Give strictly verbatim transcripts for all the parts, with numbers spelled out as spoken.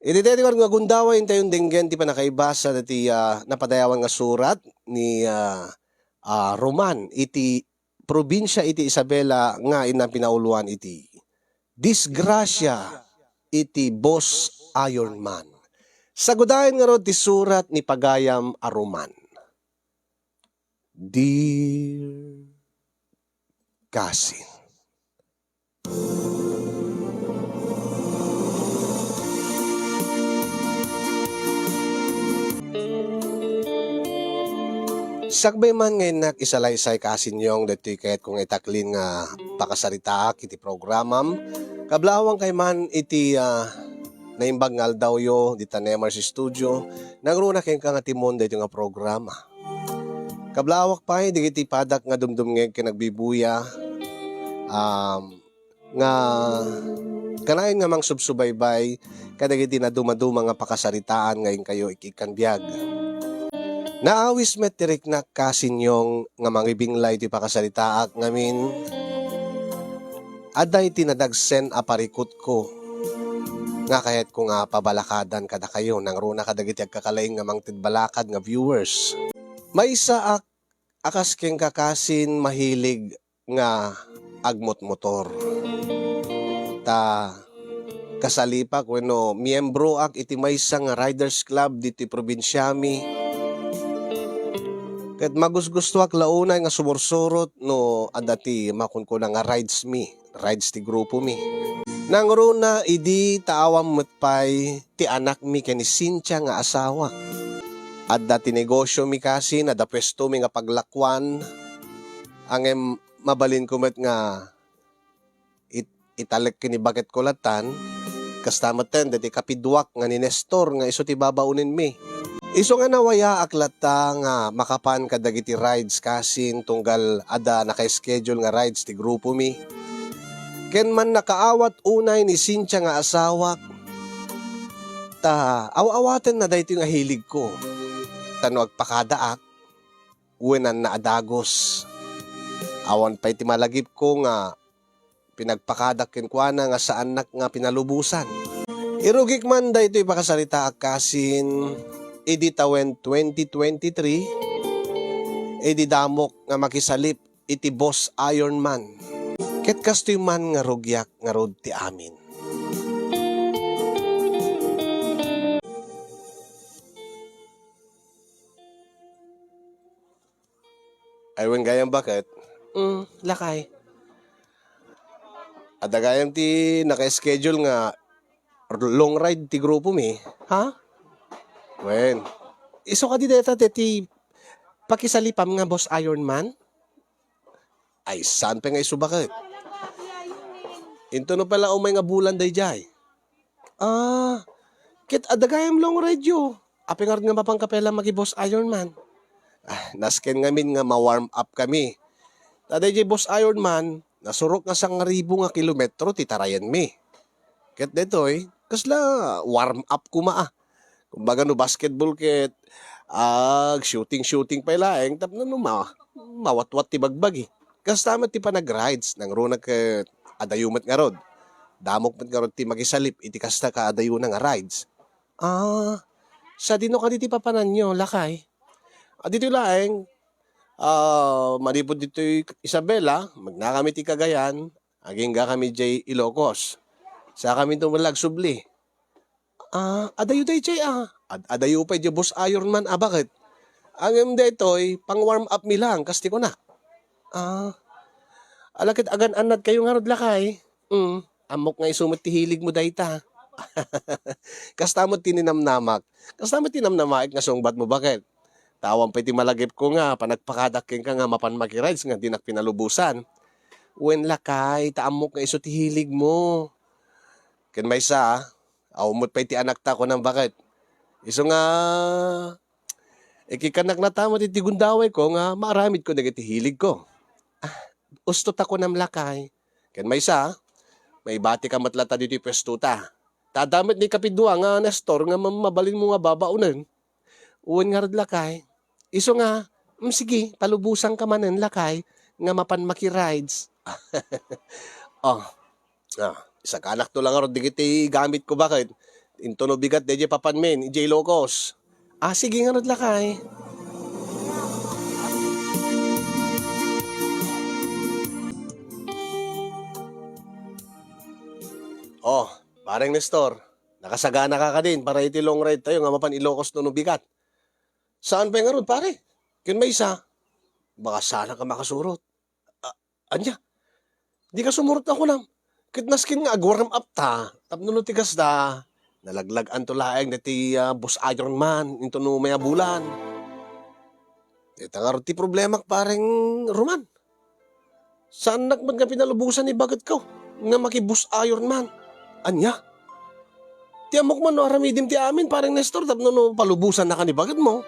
Iti daytoy nga gundaway, intayon denggen ti panakaibasa dati, ah, napadayawan nga surat ni, ah, ah, Roman iti probinsia iti Isabela nga inna pinauloan iti disgrasia iti Boss Iron Man. Sagudayen ngarud ti surat ni pagayam a Roman. Dear Cousin. Sakbay man nga innak isalaysay, Cousin Yong, daytoy kayatko nga itaklin nga pakasaritaak iti programam. Kablaawankay man iti, ah, naimbag nga aldawyo dita Nemars Studio, nangruna kenka nga timon daytoy nga programa. Kablaawak pay dagiti padak nga dumdumngeg ken agbibuya, um, nga kanayon nga mangsubsubaybay kadagiti nadumaduma nga pakasaritaan nga inkayo ik-ikkan biag. Naawis met ti riknak, Cousin Yong, nga mangibinglay ti pakasaritaak ngamin. Adda iti nadagsen a parikutko nga kayatko nga pabalakadan kadakayo, nangruna kadagiti agkakalaing nga mangted balakad nga viewers. Maysaak a kas kenka, Cousin, mahilig nga agmotmotor. Ta kasalipak wenno miembroak iti maysa nga riders club ditoy probinsiami. Ket magusgustoak la unay nga sumursurot no adda ti makunkuna nga rides mi, rides ti grupomi. Nangruna idi ta awan met pay ti anakmi ken ni Cynthia nga asawak. Adda ti negosiomi, Cousin, adda puestomi nga paglakuan. Ngem mabalinko met nga it-, italek ken ni baketko latan, kasta metten daytoy kapiduak nga ni Nestor nga isu ti babaonenmi. Isu nga nawayaak latta nga makapan kadagiti rides, Cousin, tunggal adda naka-schedule nga rides ti grupomi. Ken mannakaawat unay ni Cynthia nga asawak, ta aw-awatenna daytoy nga hiligko. Ta no agpakadaak, wenanna a dagus. Awan pay ti malagipko nga pinagpakadak kenkuana nga saannak nga pinalubosan. Irugik man daytoy pakasaritaak, Cousin, idi tawen twenty twenty-three, idi damok nga makisalip iti Boss Iron Man. Ket kastoy man nga rugiak ngarud ti amin. Ay, wen gayam, baket? Mm, lakay. Adda gayam ti naka-schedule nga long ride ti grupomi. Ha? Wen. Isu kadi dayta ti pakisalipam nga Boss Iron Man? Ay, saan pay nga isu, baket? Intono pala umay nga bulan daydiay. Ah, ket adda gayam long ride yo. Apay ngarud nga mapanka pay la maki-Boss Iron Man? Ah, nasken ngamin nga ma-warm up kami. Ta daydiay Boss Iron Man, nasurok nga sangaribu nga kilometro ti tarayenmi. Ket daytoy, kasla warm up koma, ah. Kumbaga, no basketball ket, ah, shooting-shooting pay laeng tapno no ma-, mawatwat ti bagbagi. Kasta met ti panag-rides, nangruna ket adayo met ngarud. Damok met ngarud ti makisalip iti kasta kaadayona nga rides. Ah, sadino kadi ti papananyo, lakay? Ah, ditoy laeng, ah, manipud ditoy Isabela, magnakami ti Cagayan, agingga kami jay Ilocos. Sakami to met la agsubli. Ah, adayo dayjay, ah. Ad-, adayo pay jay Boss Iron Man, ah, baket? Ngem daytoy, pang-warm up mi lang, kas ti kunak. Ah, ala ket agan-annad kayo ngarud, lakay? Mm, ammok nga isu met ti hilig mo dayta. Kasta met ti ninamnamak. Kasta met ti namnamaek nga sungbat mo, baket? Ta awan pay ti malagipko nga panagpakadak kenka nga mapan makirides nga dinak pinalubosan. Wen lakay, ta ammok nga isu ti hilig mo. Ken maysa, awan met pay ti anakta, kunam, baket? Isu nga, ikikkannak nata met iti gundawayko nga maaramidko dagiti hiligko. Ah, usto ta kunam, lakay. Ken maysa, maibati ka met latta ditoy puesto ta. Ta adda met ni kapidua nga Nestor nga ma-, mabalin mo nga babaonen. Wen ngarud, lakay. Isu nga, mm, sige, palubosanka manen, lakay, nga mapan makirides. Oh. Ah, isakanak to lang ngarud dagiti gamitko, baket? Intono bigat daydiay papanmin, idiay Ilocos. Ah, sige ngarud lakay. Oh, pareng Nestor, nakasagana ka kadin para iti long ride tayo nga mapan Ilocos no, no bigat. Saan pay ngarud, pare? Ken maysa, baka saan ka makasurot. A-, ania? Dika sumurot a kunam. Ket nasken nga ag-warm up ta, tapno no ti kasta, nalaglag-anto laeng daytoy, ah, Boss Ironman, intono maysa a bulan. Dayta ngarud ti problemak, pareng Roman. Saannak met nga pinalubosan ni bagetko nga maki-Boss Ironman. Ania? Ti ammok man no aramidem ti amin, pareng Nestor, tapno no palubosannaka ni bagetmo.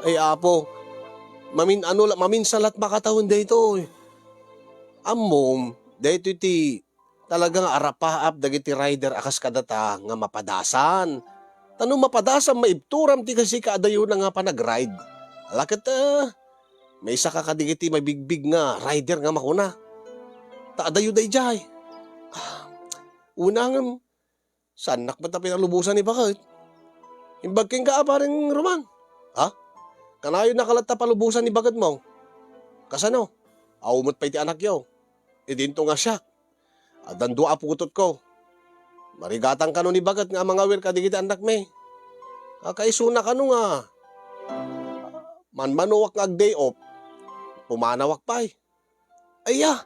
Ay, Apo, mamin-, ano la-, maminsan la't makatawen daytoy. Ammom, daytoy ti talaga nga arapaap dagiti rider a kas kadata nga mapadasan. Ta no mapadasan, maibturam ti kasika adayona nga panag-ride. Ala ket, ah, maysaka kadagiti mabigbig nga rider nga makuna, ta adayo daydiay. Ah, una ngem, saannak met a pinalubosan ni baket. Imbag kenka a, pareng Roman. Ha? Kanayonnak latta palubosan ni baketmo. Kasano? Awan met pay ti anakyo. Idinto nga siak. Addan dua a putotko. Marigatan kano ni baket nga mangawir kadagiti annakmi. Kakaisuna kano nga manmanoak nga ag-day off, pumanawak pay. Aya,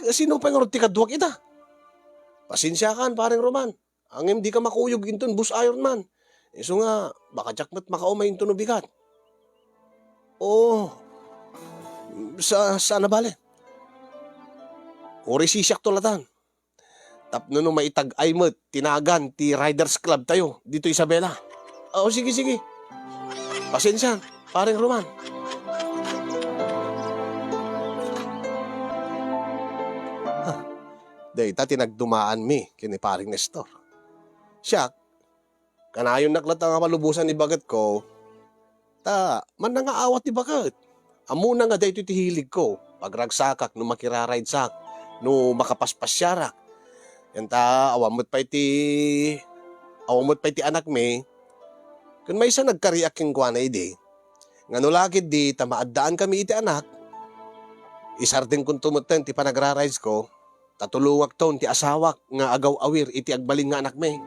kasino pay ngarud ti kaduak ita? Pasensiakan, pareng Roman. Ngem dika makuyog inton Boss Ironman. Isu nga, baka diak met makaumay inton no bigat. Oh, sa-, saan a bale? Uray sisiakto latan. Tapno no maitag-ay met ti nagan ti Riders Club tayo dito Isabela. O, sige, sige. Pasensia, pareng Roman. Ha, dayta ti nagdumaanmi ken ni pareng Nestor. Siak, kanayonnak latta nga palubosan ni bagetko, ta mannangaawat ti baket. Ammona nga daytoy ti hiligko, pagragsakak no makiraridesak, no makapaspassiarak. Ken ta awan met pay ti, awan met pay ti anakmi, ken maysa nagkariak kenkuana idi. Nga no la ketdi ta maaddaankami iti anak, isardengkonto metten ti panagraridesko, ta tulongakton ti asawak nga agaw-awir iti agbalin nga anakmi.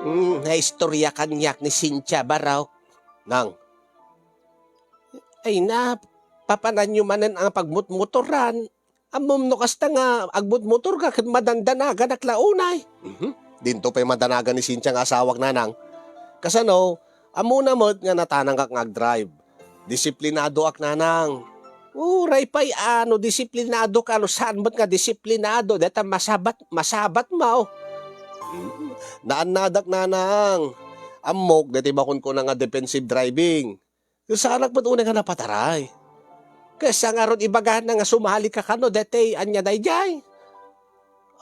Hmm, naistorya kaniak ni Cynthia Barok. Nang. Ay na, papananyo manen a pagmutmotoran. Ammom no kasta nga agmutmotorka ket madandanaganak la unay. Mhm. Dinto pay madanagan ni Cynthia nga asawak, nanang. Kasano, ammona met nga natanangak nga agdrive. Disiplinadoak, nanang. Uray pay a no disiplinado ka, no saan met nga disiplinado, dayta masabat, masabat mo. Mhm. Naannadak, nanang. Ammok, daytoy makunkuna nga defensive driving. Saanak met unay nga napataray. Kasta ngarud ibagana nga sumali ka kano daytoy ania daydiay?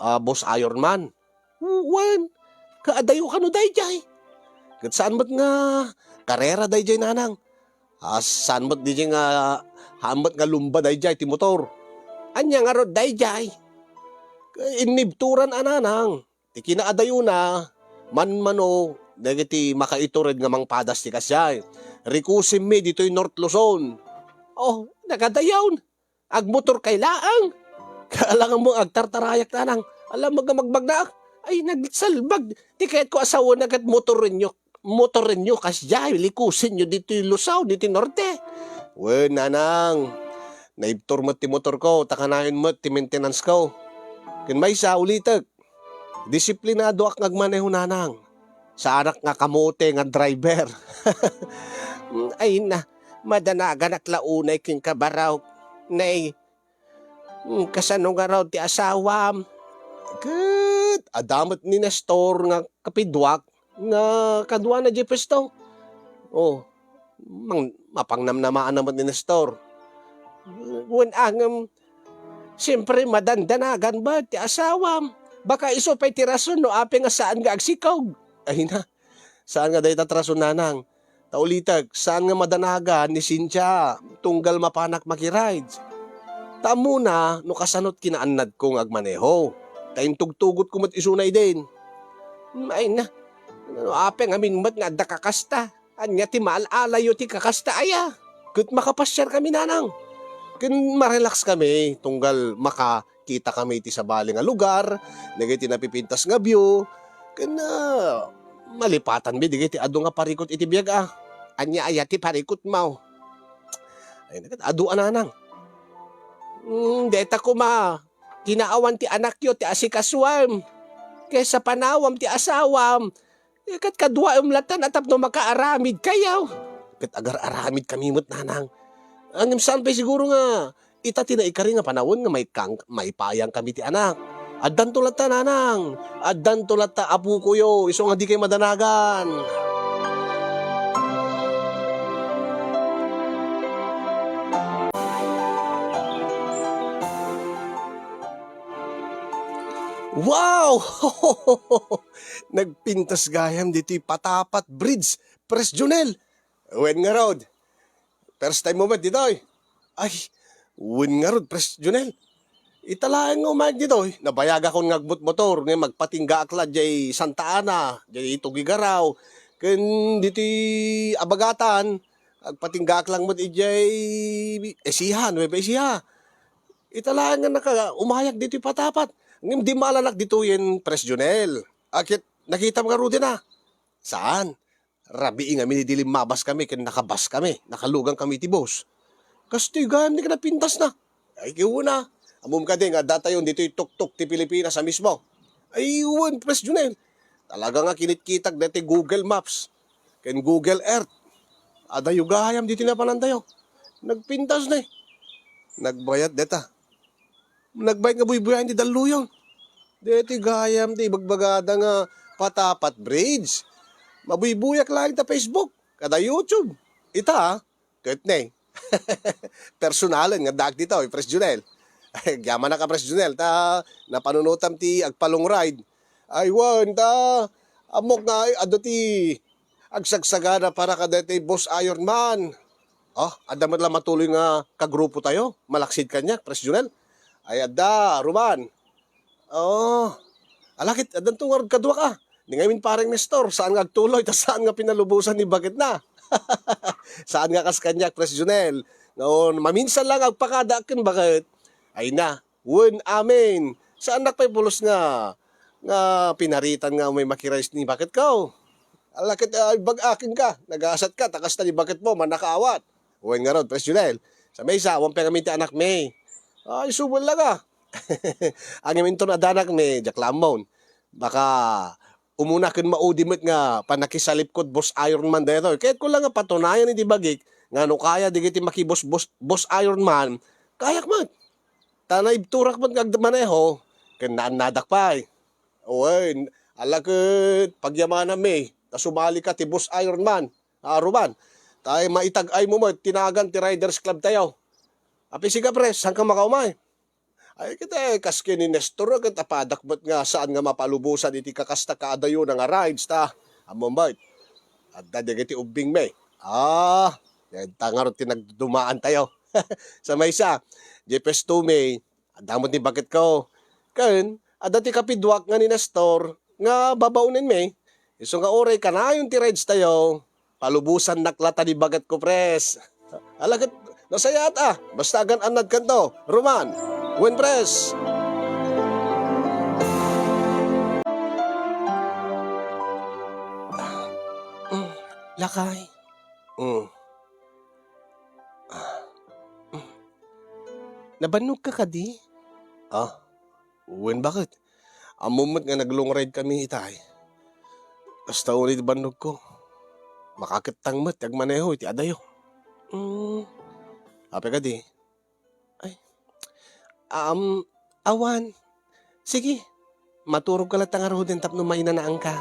Ah, Boss Ironman. Wen, kaadayo kano daydiay. Ket saan met nga karera daydiay, nanang. Ah, saan met daydiay nga, saan met nga lumba daydiay ti motor. Ania ngarud daydiay? Innibturan a, nanang. Ti kinaadayona, manmano dagiti makaitured nga mangpadas ti kasdiay. Rikusimmi ditoy North Luzon. Oh, nakadayaw. Agmotorkay laeng. Kaalangan mo agtartarayak, nanang. Alam mo nga magbagnaak. Ay, nagsalbag. Ti kayatko a sawen ket motorenyo. Motorenyo kasdiay, likusenyo ditoy Luzon, ditoy Norte. Wen, nanang. Naibtur met ti motorko, ta kanayon met ti maintenance ko. Ken maysa, ulitek. Disiplinadoak nga agmaneho, nanang. Saanak nga kamote nga driver. Ay na, madanaganak la unay kenka, Barok. Nay, mm, kasano ngarud ti asawam? Ket adda met ni Nestor nga kapiduak nga kaduana diay puesto. Oh, mang-, mapangnamnamaanna met ni Nestor. Wen, ngem, siempre, madandanagan met ti asawam. Baka isu pay ti rason no apay nga saan nga agsikog. Ay na, saan nga dayta ti rason, nanang. Ta ulitek, saan nga madanagan ni Cynthia tunggal mapanak makirides. Ta ammona no kasanot kinaannadko nga agmaneho. Ta intugtugotko met isuna idin. Ay na, no apay ngamin met nga adda kakasta. Ania ti maal-alayo ti kakasta aya? Ket makapasiar kami, nanang. Ken marelax kami tunggal makakita kami ti sabali nga lugar, dagiti napipintas nga view, ken, ah, malipatanmi dagiti adu nga parikut iti biag, a. Ania aya ti parikutmo? Ay, ket adu a, nanang. Hmm, deta koma, kinaawan ti anakyo ti asikasuem. Ket sa panawam ti asawam, Eh, ket kaduaem latta a tapno makaaramidkayo. Ket agar-aramidkami met, nanang. Ngem saan pay siguro nga ita ti naikari nga panawen nga maikang-, maipayangkami ti anak. Addanto latta, nanang. Addanto latta, apokoyo, isu nga dikay madanagan. Wow! Nagpintas gayam ditoy Patapat Bridge, Pres Jonel. Wen ngarud. First time mo met ditoy? Ay, wen ngarud, Pres Jonel. Ita laeng nga umayag ditoy, nabayagakon nga agmotmotor, ngem agpatinggaak la diay Santa Ana, diay Tuguegarao, ken ditoy Abagatan, agpatinggaak lang met idiay Ecija, Nueva Ecija. Ita laeng nga naka-, umayag ditoy Patapat. Ngem dimmalanak ditoyen, Pres Jonel. A, ket nakitam ngaruden a? Saan. Rabii ngamin idi limmabas kami ken nakabas kami, nakalugan kami iti bus. Kastoy gayam ti kinapintas na. Ay, kiuna. Ammom kadi nga adda tayon ditoy tuktok ti Pilipinas a mismo. Ay, wen, Pres Jonel. Talaga nga kinitkitak daytoy Google Maps ken Google Earth. Adayo gayam ditoy napanantayo. Nagpintas na eh. Nagbayat deta. Nagbayat nga buybuyaen ti dalluyon. Deti gayam ti ibagbagada nga Patapat Bridge. Mabuybuyak laeng ta Facebook, kada YouTube. Ita, ket ne. Personalen nga addaak ditoy, Pres Jonel. Agyamanak a, Pres Jonel, ta napanunotam ti agpa-long ride. Ay, wen, ta, ammok nga, ay, adda ti agsagsagana para kadaytoy Boss Ironman. Oh, adda met la matuloy nga kagrupo tayo, malaksid kaniak, Pres Jonel. Ay, adda, Roman. Oh, alakit, addanto ngarud kaduak a. Ni ngamin pareng Nestor, saan nga agtuloy, ta saan nga pinalubosan ni baketna. Saan nga kas kaniak, Pres Jonel. Ngayon, maminsan lang agpakada ken baket. Ay na, wen, amen. Saannak pay pulos nga, nga pinaritan nga may makirides ni baketko. Ala ket, ah, ibag-aken ka, nagasat ka, ta kasta ni baketmo, mannakaawat. Wen ngarud, Pres Jonel. Sa maysa, awan pay ngamin ti anakmi. Ay, subol lang a. Ngem inton adda anakmi, diak la ammon. Baka umuna ken maudi met nga pannakisalipkod Boss Ironman daytoy. Kayatko lang nga patunayan iti bagik nga no kaya dagiti makibus-, bus-, Boss Ironman, kayak met. Ta naibturak met nga agmaneho, ken naannadak pay. Wen, ala ket pagyamananmi, ta sumali ka ti Boss Ironman, a, Roman. Ta maitag-aymo met ti nagan ti Riders Club tayo. Apisiga, Pres, saan ka makaumay? Ay, ket, eh, kas ken ni Nestor, ket apadak met nga saan nga mapalubosan iti kakasta kaadayona nga rides, ta. Ammom met. Adda dagiti ubbingmi. Ah, dayta ngarud ti nagdudumaan tayo. Sa maysa, diay puestomi, adda met ni baketko. Ken, adda ti kapiduak nga ni Nestor nga babaonenmi. Isu nga uray kanayon ti rides tayo, palubosannak latta ni baketko, Pres. Ala ket, nasayaat a. Basta agan-annadkanto. Roman. Wen, Pres. Mm, lakay. Mm. Ah. Mm. Nabannogka kadi? Ah, wen, baket? Ammom met nga nag-long ride kami itay. Kasta unay ti bannogko. Makakettang met ti agmaneho iti adayo. Mm. Apay kadi? Ay. Um, awan. Sige. Maturogka latta ngaruden tapno mainanaanka.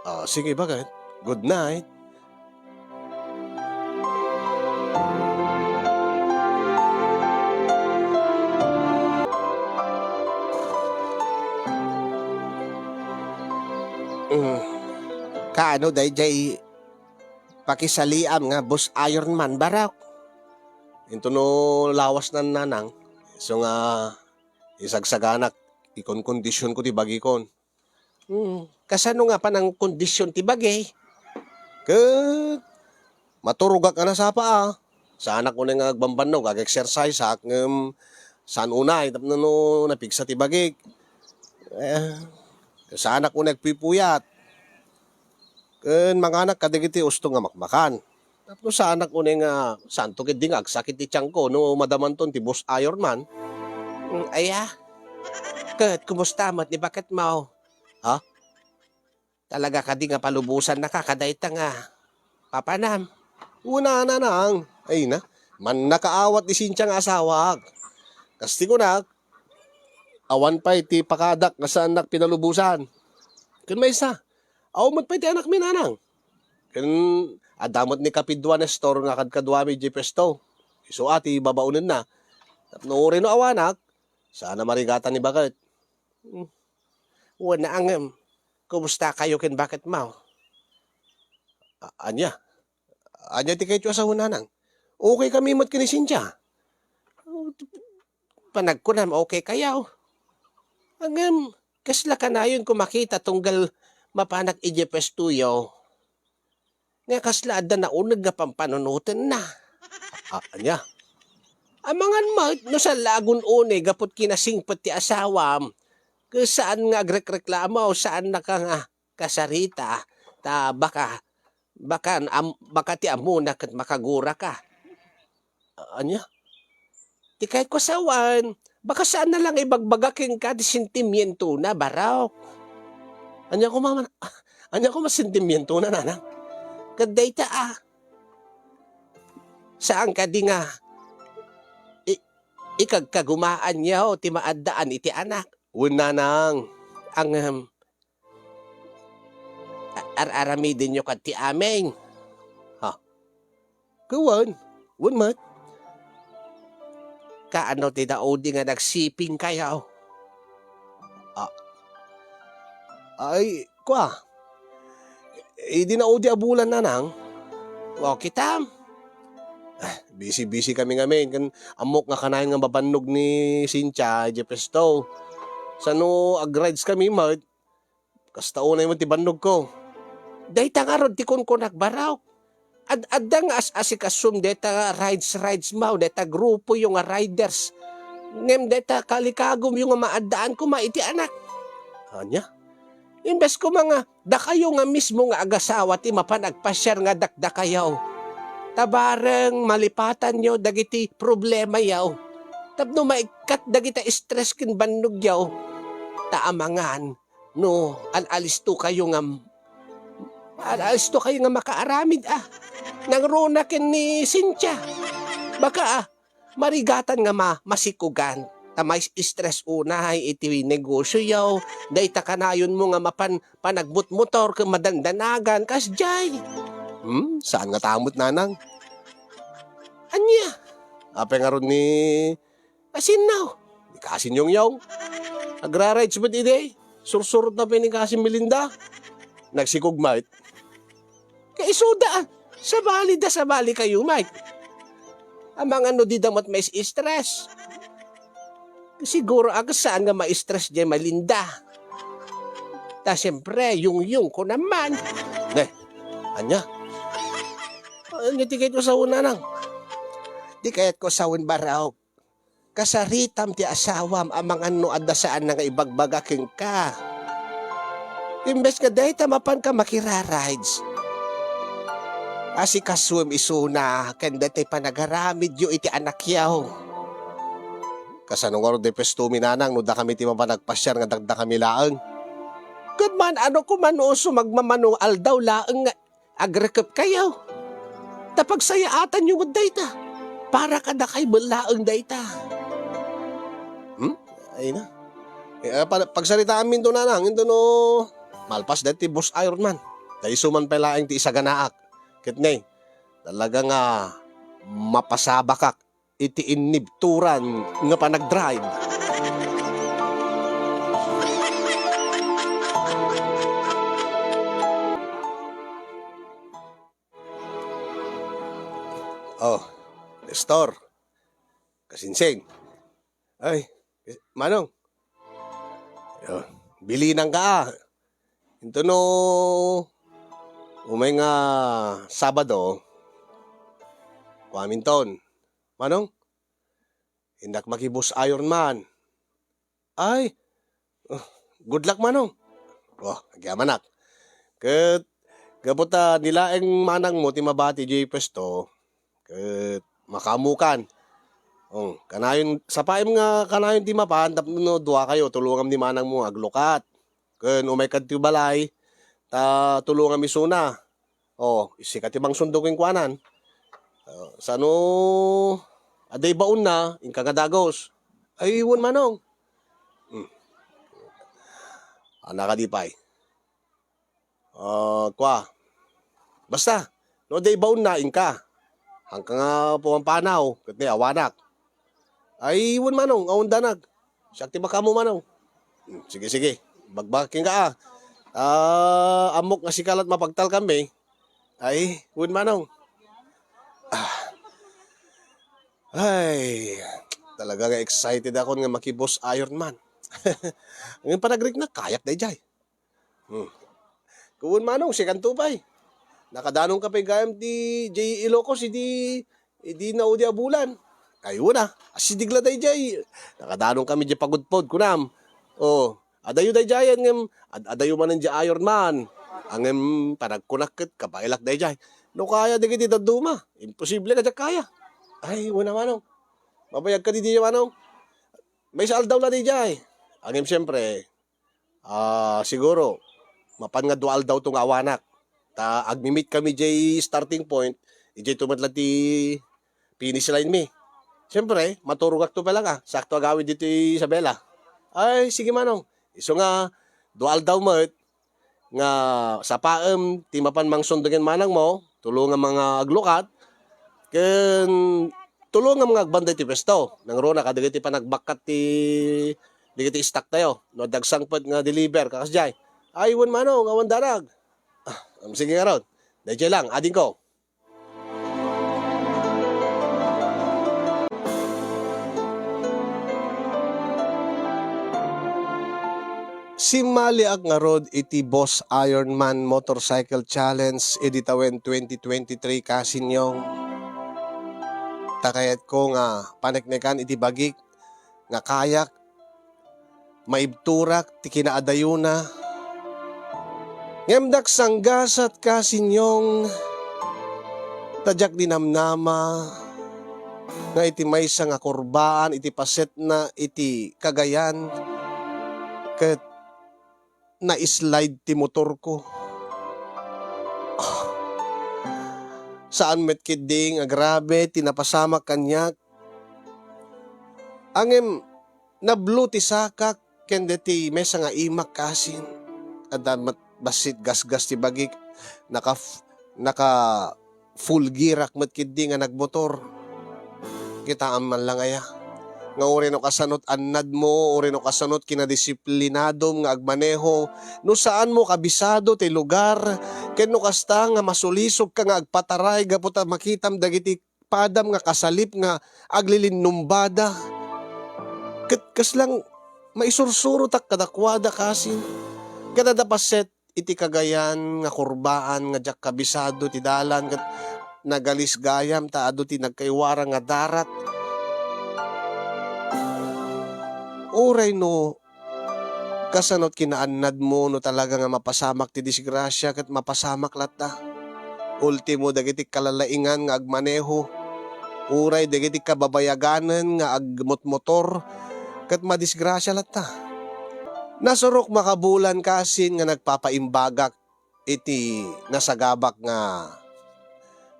Ah, sige, baket? Good night. Mm. Kaano daydiay pakisaliam nga boss Ironman, Barok? Into no lawasnan, nanang, isu nga isagsaganak, ikonkondisionko ti bagikon. Hmm, kasano nga panangkondisyon ti bagi? Ket maturogak a nasapa a. Saanak unay nga agbambannog, ag-exerciseak, ngem saan unay tapno no napigsa ti bagik. Eh, saanak unay agpipuyat. Ken manganak kadagiti usto nga makmakan. Tapno saanak unay nga saanto ketdi nga agsakit ti tiangko no madamanton ti boss Ironman. Hmm, aya? Ket kumusta met ni baketmo? Ha? Talaga kadi nga palubosannaka kadayta nga papanam? Wen a, nanang. Ay na, mannakaawat ni Cynthia nga asawak. Kas ti kunak, awan pay ti pakadak nga saannak pinalubosan. Ken maysa, awan met pay ti anakmi, nanang. Ken adda met ni Kapidua Nestor nga kadkaduami idiay puesto. Isu a ti babaonenna. Tapno uray no awanak, saan a marigatan ni baket. Hmm. Wen a ngem, kumustakayo ken baketmo? A-, ania? Ania ti kayatyo a sao, nanang? Okay kami met ken ni Cynthia. Panagkunam, okay kayo. Ngem, kasla kanayon ko makita tunggal mapanak idiay puestoyo nga kasla adda nauneg nga pampanunotenna. A-, ania? Amangan met no saan la agun-une gapu ti kinasingpet ti asawam, ket saan nga agrekreklamo, saannaka nga kasarita, ta baka, bakan am-, baka ti ammona ket makaguraka. Ania? Ti kayatko a saoen, baka saanna la nga ibagbaga kenka ti sentimientona, Barok. Ania koma man, ania koma sentimientona, nanang? Ket dayta a, saan kadi nga i-, ikagkagumaanyo ti maaddaan iti anak? Wen, nanang, ngem, a-, ar-aramidenyo kad ti amin. Ha? Ket wen, wen met. Kaano ti naudi nga nagsipingkayo? A-, ay, kua, idi naudi a bulan, nanang. O, kitam. Ah, busy-busy kami ngamin. Ken ammok nga kanayon nga mabannog ni Cynthia idiay puesto. Sano, ag-rides kami met. Kasta unay met ti bannogko. Dayta ngarud ti kunkunak, Barok. Ad-, adda nga as-asikasum dayta rides-ridesmo, dayta grupoyo nga riders. Ngem dayta kalikagumyo nga maaddaan koma iti anak. Ania? Imbes koma nga dakayo nga mismo nga agasawa ti mapan agpasiar nga dakdakayo. Ta bareng malipatanyo dagiti problemayo. Tapno maikkat dagita stress ken bannogyo. Ta amangan, no, al-alisto kayo nga, al-alisto kayo nga makaaramid, ah. Nangruna ken ni Cynthia. Baka, ah, marigatan nga ma-, masikugan. Ta ma-stress unay iti negosyo yaw. Dayta kanayonmo nga mapan panagmutmotor ken madandanagan. Kasjay. Hmm, saan nga tamot, nanang? Ania? Apay ngarud ni Asinnaw, ni Kasin Yongyong. Agrarides met idi. Sursurot na pay ni Kasin Melinda. Nagsikog met. Kaisuda, ah. Sabali da, sabali kayo, Mike. Amangan no di da met ma-stress. Siguro, ah, saan nga ma-stress di Melinda. Ta siyempre, Yongyong ko naman. Ne, anya? Anya ti kayat ko sawen, nanang? Di kayat ko sawen, Barok. Kasaritam ti asawam amangan no adda saanna nga ibagbaga kenka. Imbes nga dayta mapanka makirarides, asikasuem isuna ken daytoy panagaramidyo iti anakyo. Kasano ngarud ti puestomi, nanang, no dakami ti mapan agpasiar nga dakdakami laeng? Ket man-ano koma no isu magmamano aldaw laeng nga agrekep kayo. Ta pagsayaatanyo met dayta. Para kadakay met laeng dayta. Hmm? Ay na. Eh, ah, pa-, pagsaritaanmi into, nanang, into no malpas dayta ti boss Ironman. Ta isu man pay laeng ti isaganaak. Ket ne, talaga nga mapasabakak iti innibturan nga panagdrive. Oh, Nestor. Kasinsin. Ay, Manong. Yo, bilinanka, ah. Into no umay nga Sabado, kuaminton, Manong, innak maki-boss Ironman. Ay, oh, good luck, Manong. Oh, agyamanak. Ket gapu ta ni laeng manangmo ti mabati diay puesto, ket makaammokan. Oh, kanayon, sapaem nga kanayon ti mapan tapno duakayo, tulongam ni manangmo aglukat. Ken umayka ti balay, ta tulongam isuna. Oh, sika ti mangsundo kenkuanan. Oh, sano, adda ibaonna, inka nga dagus. Ay, wen, Manong. Hmm. Ana kadi pay. Ah, kua. Basta, no adda ibaonna, inka. Haanka nga pumampanaw, ket ni awanak. Ay, wen, Manong, awan danag. Siak ti makaammo, Manong. Hmm, sige, sige. Bagbagak kenka, ah. Ah, ammok nga sika la't mapagtalkanmi. Ay, wen, Manong. Ah. Ay, talaga nga excited akon nga maki-boss Ironman. Ngem panagriknak, kayak daydiay. Hmm. Wen, Manong, sikanto pay. Nakadanonka pay gayam ti diay Ilocos idi, idi naudi a bulan. Ay, wen a, asideg la daydiay. Nakadanonkami diay pagudpod, kunam. Oh, adayo daydiayen ngem, ad-, adayo manen diay Ironman. Ngem panagkunak ket kabaelak daydiay. No kaya dagiti dadduma, imposible nga diak kaya. Ay, wen a, Manong. Mabayagka diay, Manong. Maysa aldaw la daydiay. Ngem siempre, Ah, siguro, mapan nga dua aldawto nga awanak. Ta agmi-meet kami diay starting point, idiay to met la ti finish line mi. Siyempre, maturogakto pay laeng, ah. Sakto agawid ditoy Isabela. Ay, sige, Manong. Isu nga, dua aldaw met nga sapaem ti mapan mangsundo ken manangmo, tulongam nga aglukat, ken tulongam nga agbanda iti puesto. Nangruna kadagiti panagbakkat ti dagiti stock tayo. No, dagsangpet nga deliver, kakas jay. Ay, wen, Manong, awan danag. Ah, sige ngarud. Dayjay lang, adingko. Simmaliak ngarud iti Boss Ironman Motorcycle Challenge idi tawen twenty twenty-three, kasinyong. Ta kayatko nga paneknekan iti bagik nga kayak, maibturak ti kinaadayona. Ngem daksanggasat, kasinyong, ta diak dinamnama nga iti maysa nga kurbaan iti pasetna iti Cagayan ket na-slide ti motorko. Saan met ketdi nga grabe ti napasamak kaniak. Ngem nablo ti sakak ken deti maysa nga imak kasin. Adda met bassit gasgas ti bagik. Naka, naka full gear-ak met ketdi nga nagmotor. Kitaem man lang aya nga uray no kasanot annadmo, uray no kasanot kinadisiplinadom nga agmaneho, no saanmo kabisado ti lugar, ken no kasta nga masulisogka nga agpataray gapu ta makitam dagiti padam nga kasalip nga aglilinnumbada. Ket kasla nga maisursurotak kadakuada kasin. Ket adda paset iti Cagayan nga kurbaan nga diak kabisado ti dalan ket nagalis gayam ta adu ti nagkaiwarang nga darat. Uray no kasanot kinaannadmo no talaga nga mapasamak ti disgrasia ket mapasamak latta. Ultimo dagiti kalalaingan nga agmaneho, uray dagiti kababayaganen nga agmotmotor ket madisgrasia latta. Nasurok makabulan kasin nga nagpapaimbagak iti nasagabak nga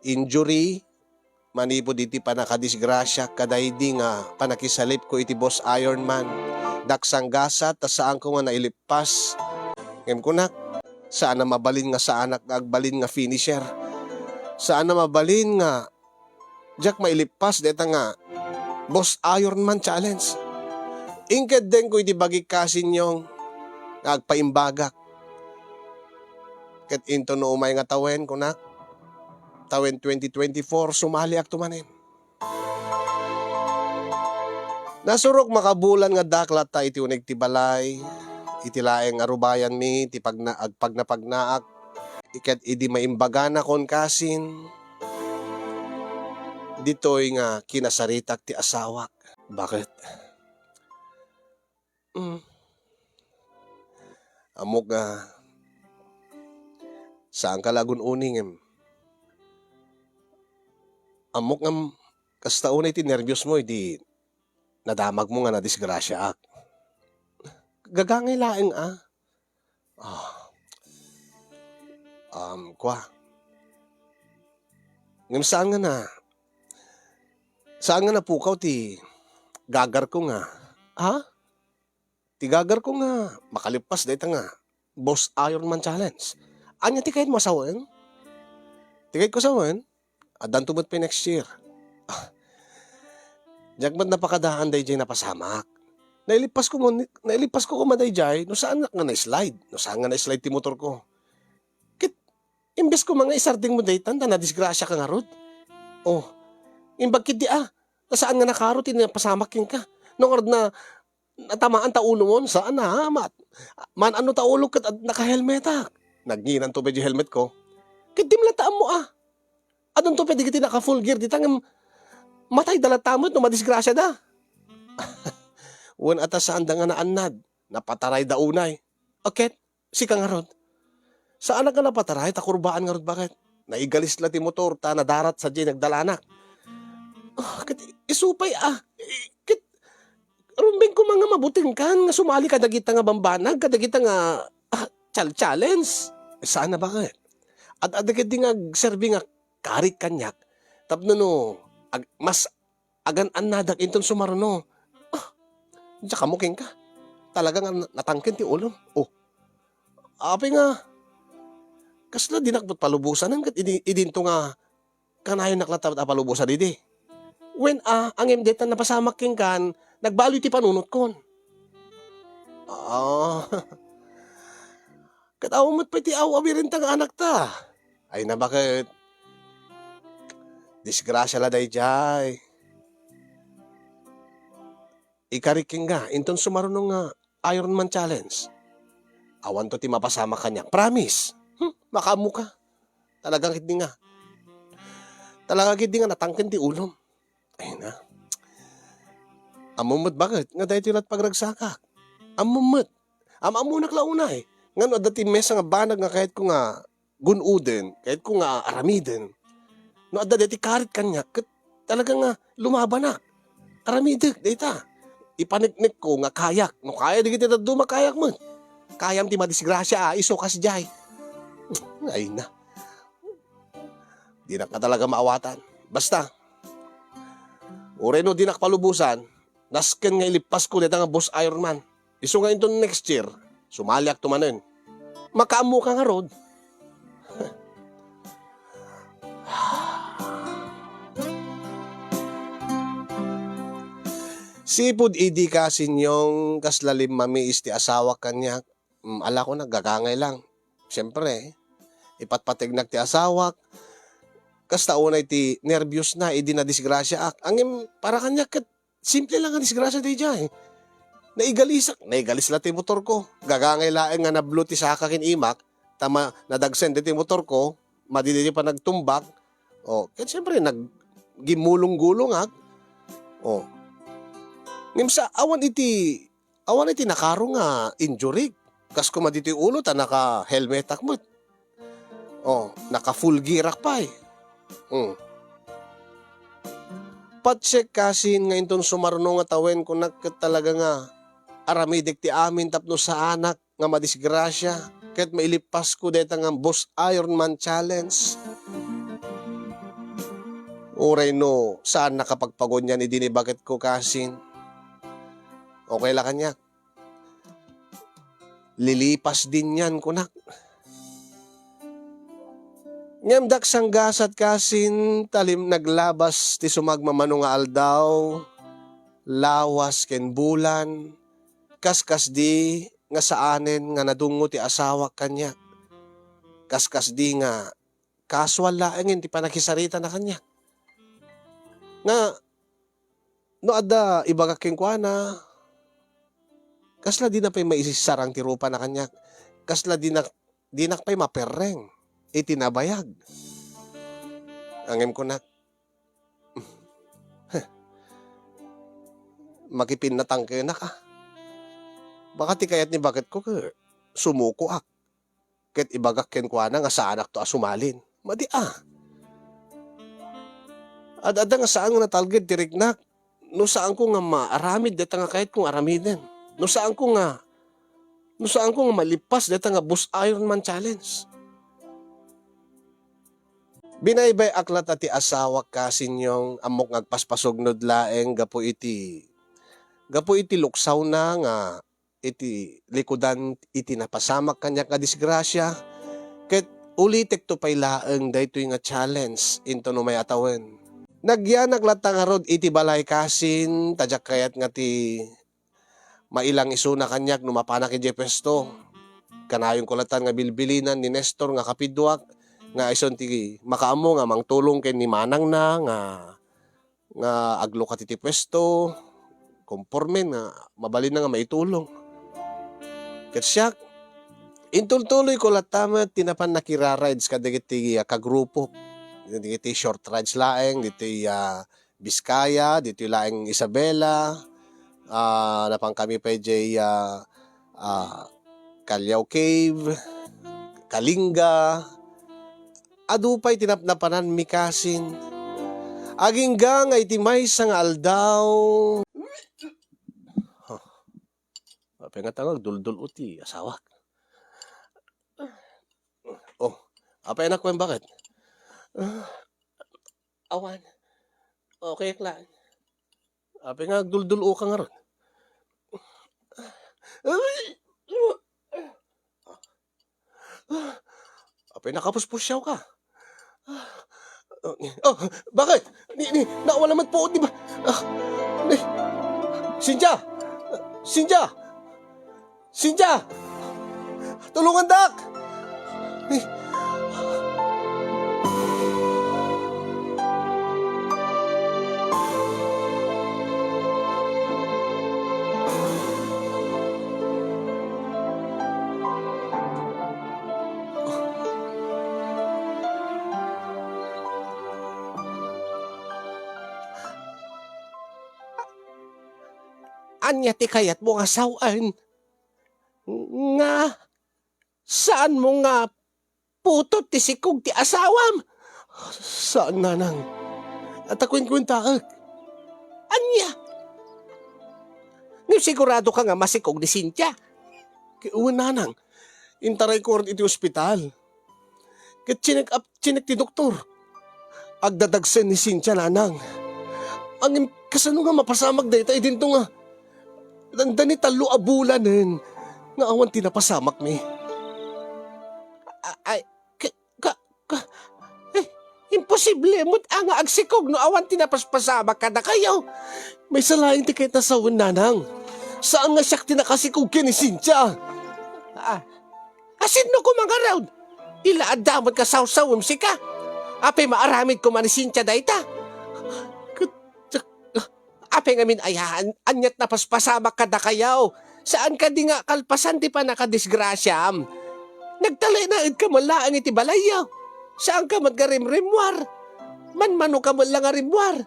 injury manipud iti pannakadisgrasia kadaydi nga pannakisalipko iti Boss Ironman. Daksanggasat ta saanko nga nailippas. Ngem kunak, saan a mabalin nga saanak nga agbalin nga finisher. Saan a mabalin nga diak mailippas dayta nga Boss Ironman Challenge. Inkeddengko iti bagik kasinyong nga agpaimbagak. Ket into no umay nga tawen, kunak, tawen twenty twenty-four, sumaliakto manen. Nasurok makabulan nga addaak latta iti uneg ti balay, iti laeng a rubayanmi ti pagna-, agpagnapagnaak, ket idi maimbaganakon kasin, ditoy nga kinasaritak ti asawak. Baket? Mm. Ammok nga saanka la agun-uni ngem ammok ngem kasta unay ti nerbiosmo idi nadamagmo nga nadisgrasiaak. Gagangay laeng a. Ah. Um, kua. Ngem saan nga na, saan nga napukaw ti gagarko nga, ha? Ti gagarko nga makalippas dayta nga Boss Ironman Challenge. Ania ti kayatmo a sawen? Ti kayatko a sawen, addanto met pay next year. Ah, diak met napakadaan daydiay napasamak. Nailippasko man, nailippasko koma daydiay no saanak nga na-slide, no saan nga na-slide ti motorko. Ket imbes koma nga isardengmo daytan ta nadisgrasiaka ngarud. Oh, imbag ketdi a, ta saan nga nakaro ti napasamak kenka. No ngarud na, natamaan ta ulomon, saan a, mat-, maan-ano ta ulok ket ad-, nakahelmetak. Nagnginanto pay diay helmetko. Ket di met latta ammo a. Adunto pay dagiti naka-full gear dita ngem matayda latta met no madisgrasiada. Wen a ta saanda nga naannad, napatarayda unay. Ket sika ngarud, saanak nga napataray ta kurbaan ngarud, baket? Naigalis la ti motor ta nadarat sadiay nagdalanak. Ah, ket isu pay a, ket rumbeng koma nga mabutengkan nga sumali kadagita nga bambanag, kadagita nga, ah, chal-, challenge. Saan a, baket? Ad-adda ketdi nga agserbi nga karit kaniak tapno no ag-, mas agan-annadak inton sumaruno. Ah, diak ammo kenka. Talaga nga na-, natangken ti ulom. Oh. Apay nga, kasla dinak met palubosanen ket idi-, idinto nga kanayonak latta a palubosan idi. Wen a, ngem dayta napasamak kenkan, nagbaloy ti panunotkon. Ah. Ket awan met pay ti aw-awirenta nga anakta. Ay na, baket? Disgrasia la daydiay. Ikarik kenka, inton sumaruno nga Ironman Challenge. Awanto ti mapasamak kaniak. Promise. Hmm, makaammoka. Talaga ketdi nga. Talaga ketdi nga natangken ti ulom. Ay na. Ammom met, baket, nga daytoy la't pagragsakak. Ammom met. Am-ammonak la unay. Ngano adda ti maysa nga banag nga kayatko nga gun-oden, kayatko nga aramiden. No adda daytoy karit kaniak, ket talaga nga lumabanak. Aramidek dayta. Ipaneknekko nga kayak. No kaya dagiti dadduma, kayak met. Kayam ti madisgrasia a isu kasdiay. Ay na. Dinak nga talaga maawatan. Basta, uray no dinak palubosan, nasken nga ilippasko dayta nga Boss Ironman. Isu nga inton next year, sumaliakto manen. Makaammoka ngarud. Sipud idi, Kasinyong, kasla limmamiis ti asawak kaniak, mm, ala, kunak, gagangay lang. Siempre, ipatpategnak ti asawak. Kasta unay ti nerbiosna idi nadisgrasiaak. Ngem para kaniak ket simple lang nga disgrasia daydiay. Naigalisak, naigalis la ti motorko. Gagangay laeng nga nablo ti saka ken imak, ta ma-, nadagsen daytoy motorko, madi daytoy panagtumbak. O, ket siempre, nag-, gimmulong-gulongak. O. Ngem sa, awan iti Awan iti nakaro nga injury. Kas koma ditoy ulo ta naka-helmetak met. O, naka-full gearak pay. Mm. Patse, Kasin, nga inton sumaruno nga tawen, kunak ket talaga nga aramidek ti amin tapno saanak nga madisgrasia ket mailippasko dayta nga Boss Ironman Challenge. Uray no saan nakapagpagunyan idi ni baketko, Kasin. Okay la kaniak. Lilipas din yan, kunak. Ngem dak sanggasat, Kasin, ta lim-, naglabas ti sumagmamano nga aldaw, lawas ken bulan, kaskasdi nga saanen nga nadungngo ti asawak kaniak. Kaskasdi nga casual laengen ti pannakisaritana kaniak. Nga, no adda ibagak kenkuana, kasla dina pay maisisarang ti rupana kaniak. Kasla dinak, dinak pay maperreng iti nabayag. Ngem kunak, makipinnatang kennak, a. Baka ti kayat ni baketko ket sumukoak ket ibagak kenkuana nga saanakto a sumalin. Madi a. Ad-adda nga saan nga natalged ti riknak no saanko nga maaramid dayta nga kayatko nga aramiden. No saanko nga, no saanko nga malippas dayta nga Boss Ironman Challenge. Binaybay-ak latta ti asawak, kasinyo, ammok nga agpaspasugnod laeng gapu iti, gapu iti luksawna nga iti likudan iti napasamak kaniak nga disgrasia, ket ulitekto pay laeng daytoy nga challenge inton umay a tawen. Nagyanak latta ngarud iti balay kasin, ta diak kayat nga ti mailang isuna kaniak no mapanak idiay puesto. Kanayonko latta nga bilbilinan ni Nestor nga kapiduak, nga isun ti makaammo nga mangtulong ken ni manangna nga nga aglukat iti puesto, kompormen nga mabalinna nga maitulong. Ket siak, intultuloyko latta met ti napan nakirarides kadagiti, ah, kagrupok. Dagiti short rides laeng, ditoy, ah, Vizcaya, ditoy laeng Isabela, ah, napankami pay diay, ah, ah, Callao Cave, Kalinga, adu pay ti napnapananmi kasin. Agingga nga iti maysa nga aldaw. Huh. Apay nga ta nga agduldul-o ti asawak. Oh, apay anak, wen bakit? Awan. Okay lang. Apay nga agduldul-o ka ngarud? Apay nakapuspusiaw ka? Oh, bakit? Ni, ni, naawala met puot, di ba? Ah, ni, Cynthia! Cynthia! Cynthia! Tulungandak! Ni, Ania ti kayatmo nga sawen? Nga saanmo nga putot ti sikog ti asawam? Saan, nanang. Ata kuenkuentaek. Ania? Ngem sigurado ka nga masikog ni Cynthia? Ket wen, nanang. Intarayko iti ospital. Ket chinek up, chinek ti doktor. Agdadagsen ni Cynthia, nanang. Ngem kasano nga mapasamak dayta idinto nga? Nanda ni tallo a bulanen nga awan ti napasamakmi. A-, ay, ka, ka, ka, eh, imposible met a nga agsikog no awan ti napaspasamak kadakayo. Maysa laeng ti kayat a sawen, nanang. Saan nga siak ti nakasikog ken ni Cynthia? Ah, Asinno koma ngarud? Ila adda met nga sawsawem sika. Apay maaramid koma ni Cynthia dayta? Ket, apay ngamin aya, an-, ania't napaspasamak kadakayo? Saan kadi nga kalpasan ti pannakadisgrasiam? Nagtalinaedka met laeng iti balayyo. Saanka met nga rimrimmuar. Manmanoka met la nga rimmuar.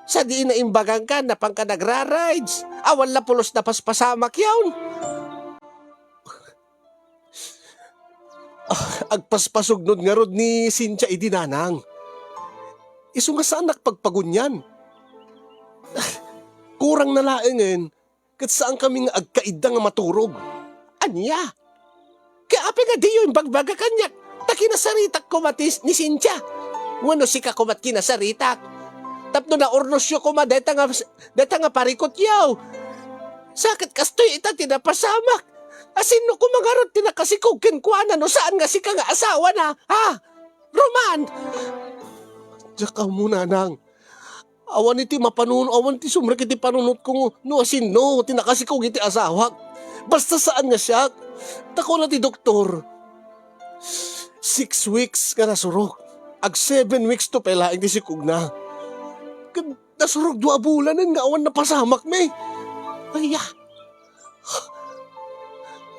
Sadino imbagangka, napanka nagra-rides. Awan la pulos napaspasamakyon. Ah, agpaspasugnod ngarud ni Cynthia idi, nanang. Isu nga saannak pagpagunian. Kurang na laengen, ket saankami nga agkaidda nga maturog. Ania? Ket apay nga diyo imbagbaga kaniak, ta kinasaritak koma ti, ni Cynthia? Wenno sika koma't kinasaritak? Tapno naurnosyo koma dayta nga, dayta nga parikutyo. Sa ket kastoy ita ti napasamak. Asinno koma ngarud ti nakasikog kenkuana no saan nga sika nga asawana? Ha? Roman! Diak ammo, nanang. Awan iti mapanun-, awan ti sumrek iti panunotko no, no asinno ti nakasikog iti asawak. Basta saan nga siak. Ta kuna ti doktor, six weeks nga nasurok. Ag seven weeks to pay laeng ti sikogna. Ket nasurog dua a bulanen nga awan napasamakmi. Aya.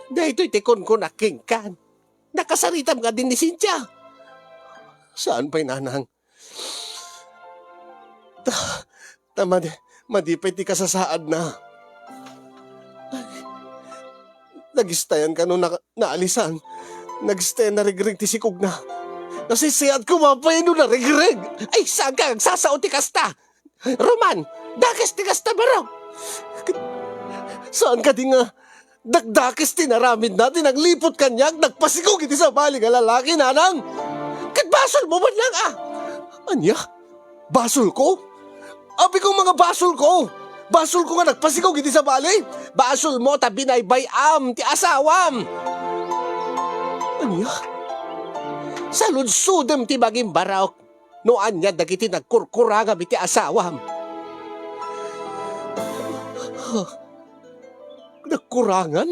Daytoy ti kunkunak kenka. Nakasaritam kadi ni Cynthia? Saan pay, nanang. Ta, ta madi, madi pay ti kasasaadna. Ay, nagistayan kano na, naalisan. Nagistayan naregreg ti sikogna. Nasisiat koma pay no naregreg. Ay, saan ka agsasao ti kasta? Roman, dakes ti kasta, barok. Saan kadi nga dakdakes ti naramidna ti nagliput kaniak, nagpasikog iti sabali nga lalaki, nanang? Ket basolmo met lang, a. Ania? Basolko? Apay nga basolko? Basolko nga nagpasikog iti sabali? Basolmo ta binaybay-am ti asawam. Ania? Saludsodem ti bagim, barok. No ania dagiti nagkurkurangam iti asawam? Nagkurangan?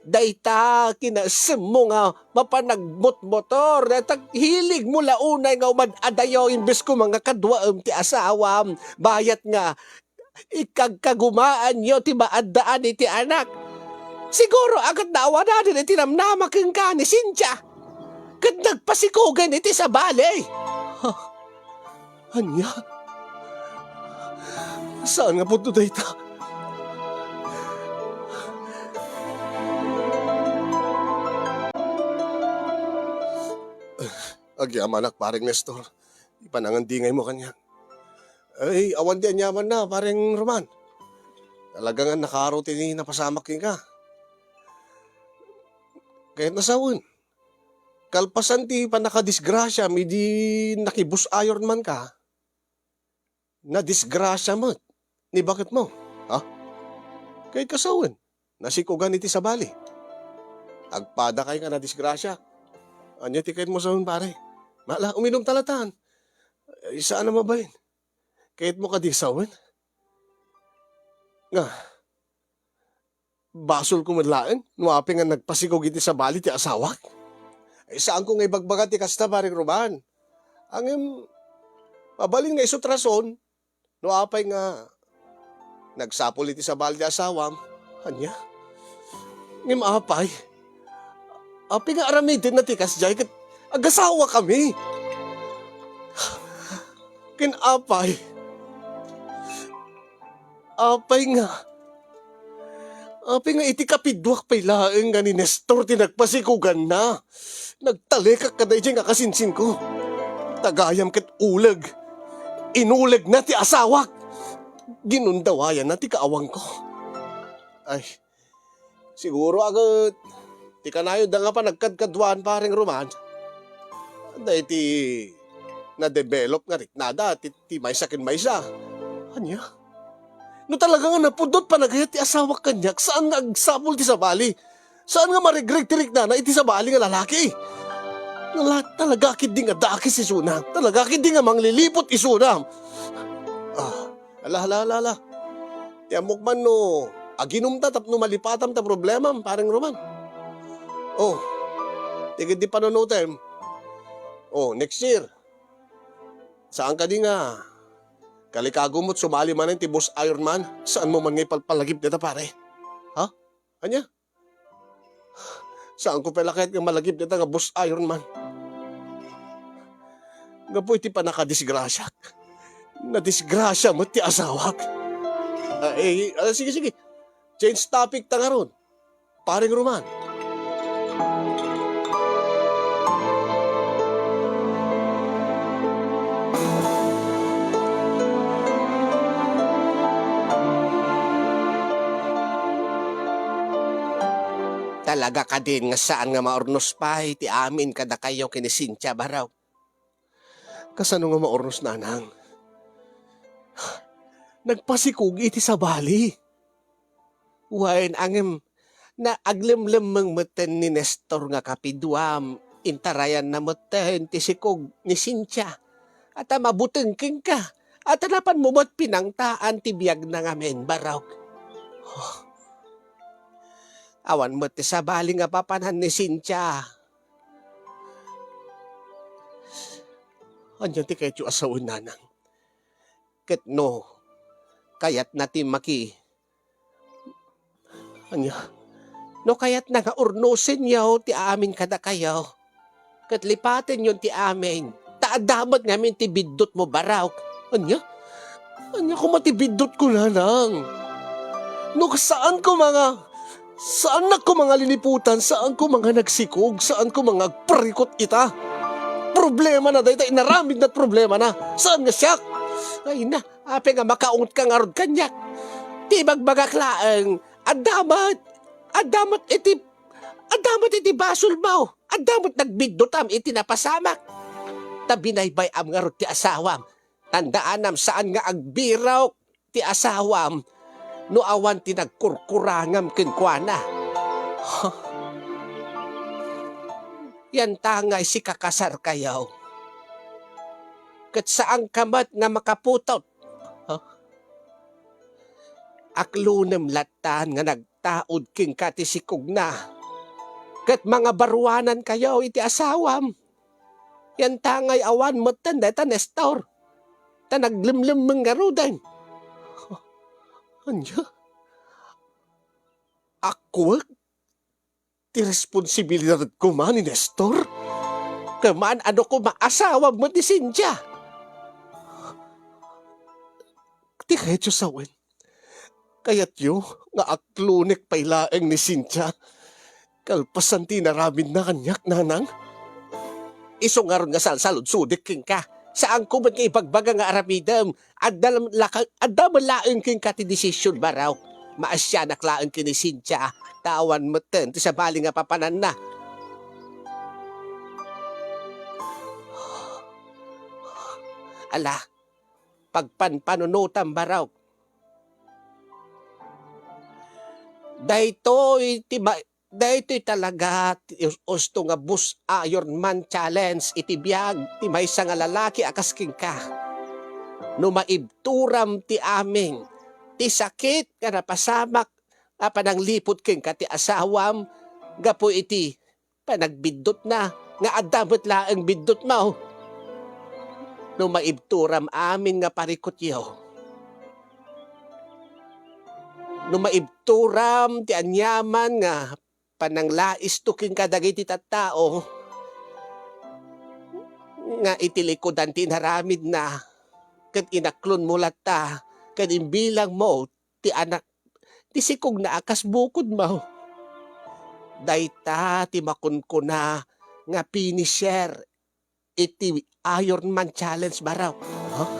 Dayta kinasem mo nga mapan nagmotmotor, dayta hilig mo la unay nga umad-adayo imbes koma nga kaduaem ti asawam. Bayat nga ikagkagumaanyo ti maaddaan iti anak. Siguro a ket naawanaden iti namnama kenka ni Cynthia, ket nagpasikogen iti sabali. Huh. Ania? Saan nga pudno dayta? Agyamanak, Pareng Nestor. Ipanangandingaymo kaniak. Ay, awan ti aniamanna, Pareng Roman. Talaga nga nakaro ti napasamak kenka. Kayatna sawen, kalpasan ti pannakadisgrasiam idi nakibus-ayon manka, nadisgrasia met ni baketmo. Ha? Kayatna sawen, nasikogan iti sabali. Agpadakay nga nadisgrasia. Ania ti kayatmo sawen, pare? Mala, uminumta latan. Ay, saan a mabalin? Kayatmo kadi sawen? Nga, basolko met laeng no apay nga nagpasikog iti sabali ti asawak? Ay, saanko nga ibagbaga ti kasta, Pareng Roman. Ngem, mabalin nga isu ti rason no apay nga nagsapul iti sabali ti asawam. Ania? Ngem apay? Apay nga aramidenna ti kasdiay ket agasawakami? Ken apay? Apay nga, apay nga iti kapiduak pay laeng nga ni Nestor ti nagpasikuganna? Nagtalekak kadayti nga kasinsinko. Ta gayam ket uleg. Inulegna ti asawak. Ginundawayanna ti kaawangko. Ay, siguro a ket ti kanayonda nga panagkadkaduaan, Pareng Roman, dayta ti na-develop nga riknada ti, ti maysa ken maysa. Ania? No talaga nga napudno ti panagayat ti asawak kaniak, saan nga agsapul ti sabali. Saan nga maregreg ti riknana iti sabali nga lalaki. Nala-, talaga ketdi nga dakes isuna. Talaga ketdi nga mangliliput isuna. Ah, ala, ala, ala, ala. Ti ammok man no aginumta tapno malipatam ta problemam, Pareng Roman. Oh, ti ketdi panunutem. Oh, next year. Saan kadi nga kalikagum met sumali manen ti Boss Ironman? Saanmo man nga ipalpalagip dayta, pare? Ha? Ania? Saanko pay la kayat nga malagip dayta nga Boss Ironman. Gapu iti pannakadisgrasiak, nadisgrasia met ti asawak. Ah, eh, ah, sige, sige. Change topic ta ngarud, Pareng Roman. Talaga kadin nga saan nga maurnos pay ti amin kadakayo ken ni Cynthia, barok? Kasano nga maurnos, nanang? Nagpasikog iti sabali. Wen, ngem, na aglemlemmeng metten ni Nestor nga kapiduam, intarayanna metten ti sikog ni Cynthia. Ata mabuteng kenka, ata napanmo met pinangtaan ti biagna ngamin, barok. Oh. Awan met ti sabali nga papanan ni Cynthia. Ania ti kayatyo a sawen, nanang? Ket no kayatna ti maki-, ania? No kayatna nga urnosenyo ti amin kadakayo, ket lipatenyon ti amin, ta adda met ngamin ti biddutmo, Barok. Ania? Ania koma ti biddutko, nanang? No saan koma nga, saan koma nga liniputan, saan koma nga nagsikog, saan koma nga agparikot ita. Problemana dayta, inaramidna ti problemana. Saan nga siak? Ay na, apay nga makaungot ka ngarud kaniak? Ti ibagbagak laeng, adda met, adda met iti, adda met iti basolmo. Adda met nagbiddutam iti napasamak. Ta binaybay-am ngarud ti asawam. Tandaanam, saan nga agbirok ti asawam no awan ti nagkurkurangam kenkuana. Yantangay sikakasarkayo. Ket saanka met nga makaputot. Aklonem lattan nga nagtaud kenka ti sikogna. Ket mangabaruanankayo iti asawam. Yantangay awan metten dayta, Nestor. Ta naglemlemmeng ngaruden. Ania? Akuek ti responsibilidad koma ni Nestor? Koma no koma asawam met ni Cynthia? Ti kayatyo sawen? Kayatyo nga aklonek pay laeng ni Cynthia kalpasan ti inaramidna kaniak, nanang? Isu ngarud nga salsaludsodek kenka. Saanko met nga ibagbaga nga aramidem. Adda lam-, laka-, adda met laeng kenka ti desisyon, Barok. Maasianak laeng ken ni Cynthia, ta awan metten ti sabali nga papananna. Ala, pagpanpanunotam, Barok. Daytoy ti ma-, daytoy talaga ti us-, usto nga bus Ironman Challenge iti biag ti maysa nga lalaki a kas kenka. No maibturam ti amin, ti sakit nga napasamak a panangliput kenka ti asawam gapu iti panagbiddutna nga adda met laeng biddutmo. No maibturam amin nga parikutyo, no maibturam ti aniaman nga pananglaisto ken kadagiti tattao nga iti likudan ti inaramidna, ket inaklonmo latta ken imbilangmo ti anak ti sikogna a kas bukodmo. Dayta ti makunkuna nga finisher iti Ironman Challenge, Barok. Huh?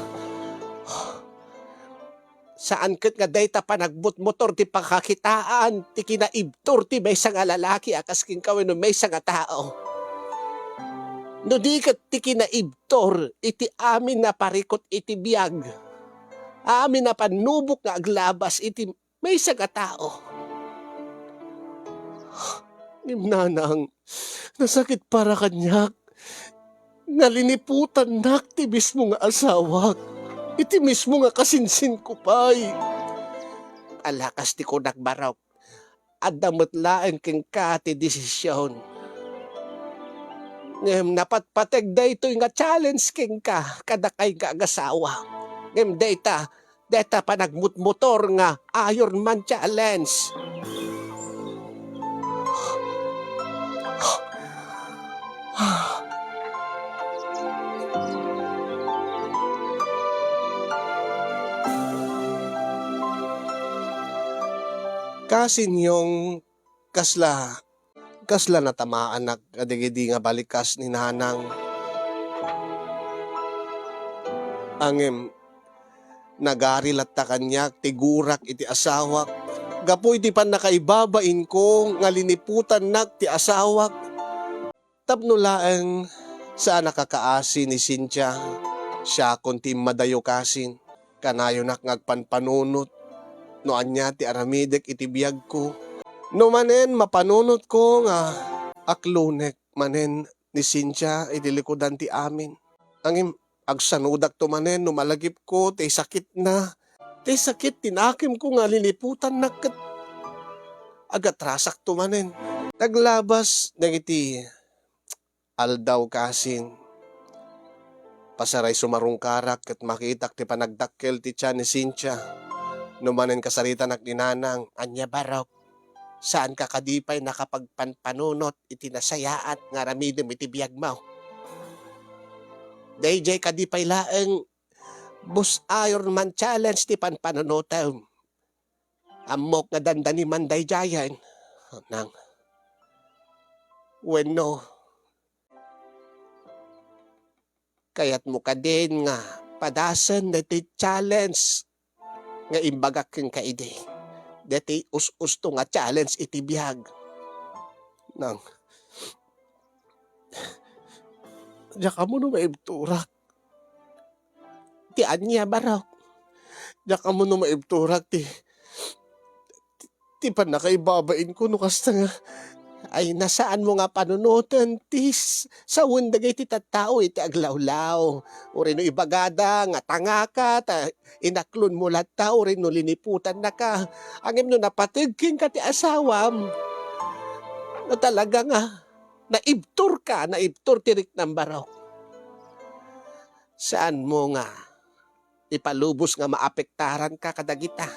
Saan ket nga dayta panagmutmotor ti pakakitaan ti kinaibtur ti maysa nga lalaki a kas kenka wenno maysa nga tao. No di ket ti kinaibtur iti amin a parikut iti biag, amin a pannubok nga aglabas iti maysa nga tao. Ngem nanang, nasakit para kaniak nga liniputannak ti mismo nga asawak, iti mismo nga kasinsinko pay. Ala, kas ti kunak, Barok, adda met laeng kenka ti desisyon. Ngem napatpateg daytoy nga challenge kenka, kadakay nga agasawa. Ngem dayta, dayta panagmutmotor nga Ironman Challenge. Kasin, Yong, kasla, kasla natamaanak kadagidi nga balikas ni nanang. Ngem nagari latta kaniak ti gurak iti asawak gapu iti pannakaibabainko nga liniputannak ti asawak. Tapno laeng saan a kakaasi ni Cynthia, siakon ti immadayo kasin. Kanayonak nga agpanpanunot no ania ti aramidek iti biagko. No manen mapanunotko nga aklonek manen ni Cynthia iti likudan ti amin. Ngem agsanudakto manen no malagipko ti sakitna, ti sakit ti nakemko nga liniputannak ket agatrasakto manen. Naglabas dagiti aldaw kasin. Pasaray sumarungkarak ket makitak ti panagdakkel ti tian ni Cynthia. No manen kasaritanak ni Nanang, "Ania, Barok? Saanka kadi pay nakapagpanpanunot iti nasayaat nga aramidem iti biagmo? Daydiay kadi pay laeng bus Ironman Challenge ti panpanunotem? Ammok nga dandani man daydiayen, Nang. Wenno, kayatmo kadin nga padasen daytoy challenge nga imbagak kenka idi, daytoy us-usto nga challenge iti biag? Nang, diak ammo no maibturak. Ti ania, Barok? Diak ammo no maibturak ti, ti pannakaibabainko no kasta nga, ay, saanmo nga panunoten ti s-, sawen dagiti tattao iti aglawlaw. Uray no ibagada nga tangaka, ta inaklonmo latta, uray no liniputannaka. Ngem no napateg kenka ti asawam, no talaga nga naibturka, naibtur ti riknam, Barok. Saanmo nga ipalubos nga maapektaranka kadagita.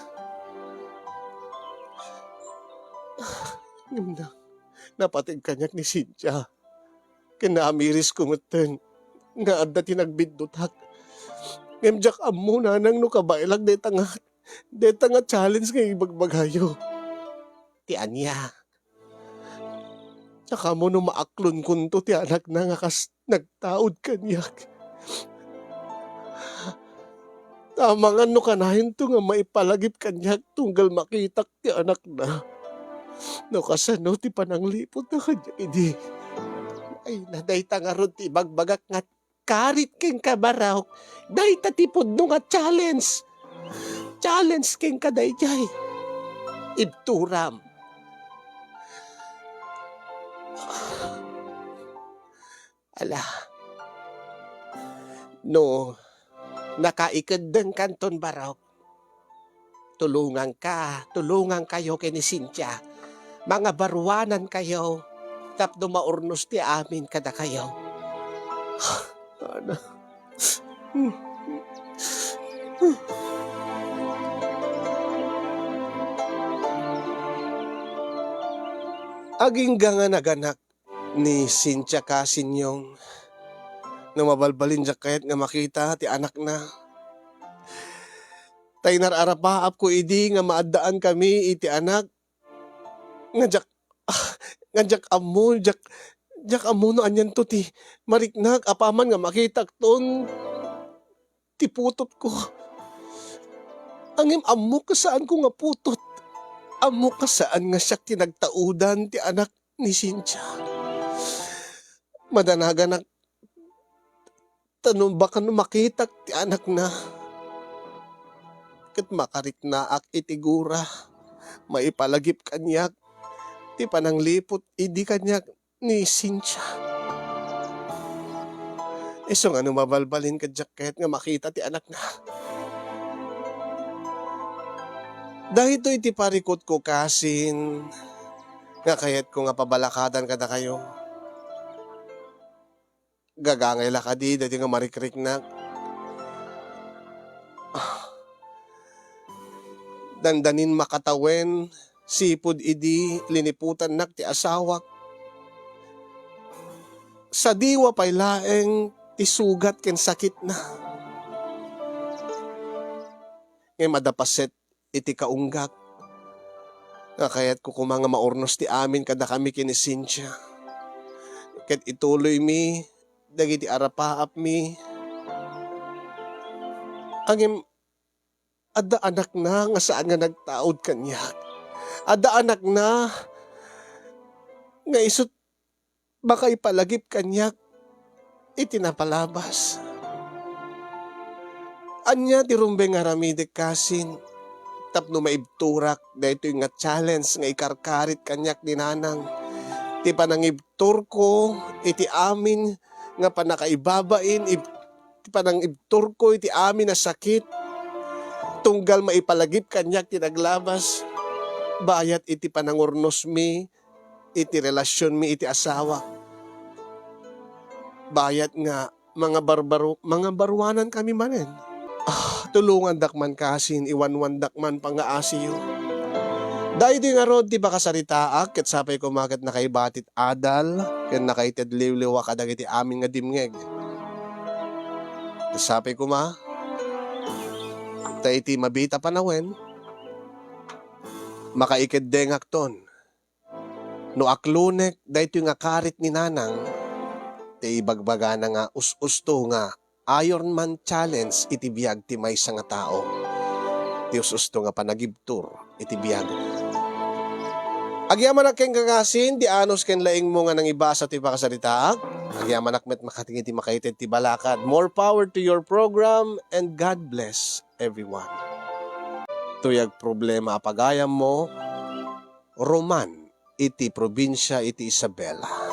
Ngem na, napateg kaniak ni Cynthia. Ken naamirisko metten nga adda ti nagbiddutak. Ngem diak ammo, Nanang, no kabaelak dayta nga, dayta nga challenge nga ibagbagayo. Ti ania? Diak ammo no maaklonkonto ti anakna nga kas nagtaud kaniak. Amangan no kanayonto nga maipalagip kaniak tunggal makitak ti anakna. No kasano ti panangliputna kaniak idi? Ay, na, dayta ngarud ti ibagbagak nga karit kenka, Barok. Dayta ti pudno nga challenge. Challenge kenka daydiay. Ibturam. Ala. No, nakaikeddengkanton, Barok, tulonganka, tulongankayo ken ni Cynthia. Mangabaruanankayo tapno maurnos ti amin kadakayo. Ana. Agingga nga naganak ni Cynthia Casinyong. No mabalbalin, diak kayat nga makita ti anakna. Ta inar-arapaapko idi nga maaddaan kami iti anak nga diak, ah, nga diak ammo, diak, diak ammo no anianto ti mariknak apaman nga makitakton ti putotko. Ngem ammok a saanko nga putot. Ammok a saan nga siak ti nagtaudan ti anak ni Cynthia. Madanaganak ta no baka no makitak ti anakna, ket makariknaak iti gura, maipalagip kaniak ti panangliput idi kaniak ni Cynthia. Isu nga no mabalbalin ket diak kayat nga makita ti anakna. Daytoy ti parikutko, Kasin, nga kayatko nga pabalakadan kadakayo. Gagangay la kadi daytoy nga marikriknak? Ah. Dandanin makatawen sipud idi liniputannak ti asawak. Sadiwa pay laeng ti sugat ken sakitna. Ngem adda paset iti kaunggak nga kayatko koma nga maurnos ti amin kadakami ken ni Cynthia. Ket ituloymi dagiti arapaapmi. Ngem adda anakna nga saan nga nagtaud kaniak. Adda anakna nga isut' makaipalagip kaniak iti napalabas. Ania ti rumbeng nga aramidek, Kasin, tapno maibturak daytoy nga challenge nga ikarkarit kaniak ni Nanang? Ti panangibturko iti amin nga pannakaibabain, ib-, ti panangibturko iti amin a sakit, tunggal maipalagip kaniak ti naglabas, bayat iti panangurnosmi iti relasionmi iti asawak. Bayat nga mangabarbaru-, mangabaruanankami manen. Ah, tulongandak man kasin, iwanwandak man pangngaasiyo. Daydi ngarud ti pakasaritaak, ket sapay koma ket nakaibatit adal, ken nakaited liwliwa kadagiti amin nga dimngeg. Ket sapay koma, ta iti mabita panawen, makaikeddengakton. No aklonek daytoy nga karit ni Nanang, ti ibagbagana nga us-usto nga Ironman Challenge iti biag ti maysa nga tao. Ti us-usto nga panagibtur iti biag. Agyamanak kenka ngasin, ti anus ken laingmo nga nangibasa ti pakasaritaak. Agyamanak met makati iti makaited ti balakad. More power to your program and God bless everyone. Tuyag problema a pagayammo, Roman iti probinsia iti Isabela.